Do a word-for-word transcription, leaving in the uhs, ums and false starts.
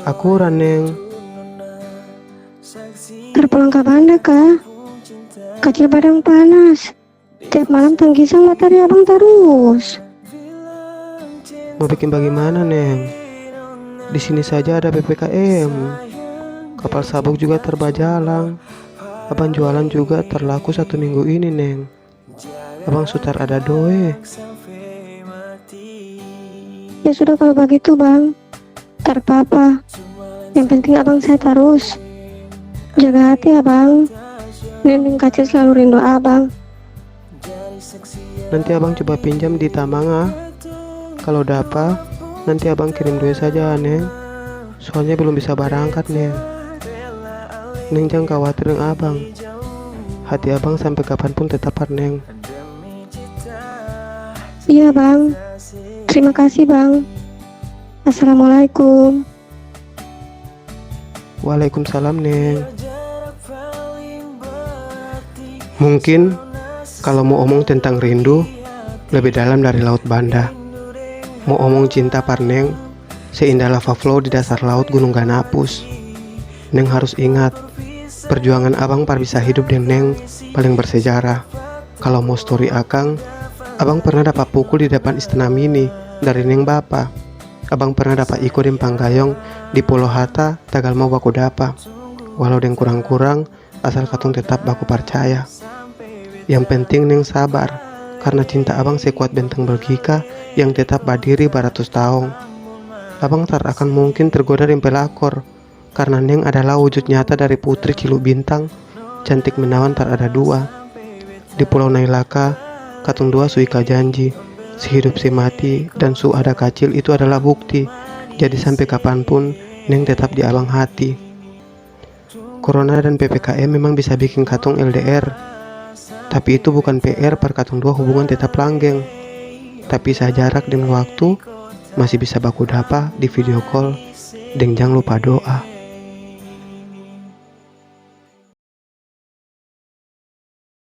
Akuran, Neng. Tar pulang ka Banda ka? Kacil badang panas. Tiap malam tangkisang batari abang tarus. Mo biking bagimana, Neng? Di sini saja ada P P K M. Kapal sabuk juga tar bajalang. Abang jualan juga tar laku satu minggu ini, Neng. Abang su tar ada doe. Ya sudah, kalo bagitu, Bang. Tar papa. Yang penting abang sehat tarus. Jaga hati, Abang. Neng deng kacil slalu rindu abang. Nanti abang coba pinjam di tamang, ah. Kalo dapa, nanti abang kirim doi saja, Neng. Soalnya belum bisa barangkat, Neng. Neng jang khawatir deng abang. Hati abang sampe kapan pun tetap par Neng. Iya, Bang. Terima kasih, Bang. Assalamualaikum. Waalaikumsalam, Neng. Mungkin, kalo mo omong tentang rindu, lebe dalam dari Laut Banda. Mo omong cinta par Neng, seindah lava flow di dasar laut Gunung Ganapus. Neng harus ingat, perjuangan abang par bisa hidup deng Neng paling bersejarah. Kalo mo stori akang, abang pernah dapa pukul di depan Istana Mini dari Neng bapa. Abang pernah dapa iko deng panggayong di Pulau Hatta tagal mau baku dapa. Walau deng kurang-kurang, asal katong tetap baku parcaya. Yang penting Neng sabar, karna cinta abang sekuat benteng Belgika yang tetap badiri baratus taong. Abang tar akan mungkin tergoda deng pelakor, karna Neng adalah wujud nyata dari putri Cilu Bintang, cantik menawan tar ada dua. Di Pulau Nailaka, katong dua su ika janji, sehidup semati dan su ada kacil itu adalah bukti. Jadi sampe kapanpun, Neng tetap di abang hati. Corona dan P P K M memang bisa biking katong L D R, tapi itu bukan P R par katong dua hubungan tetap langgeng. Tapi sa jarak deng waktu, masih bisa baku dapa di video call, deng jang lupa doa.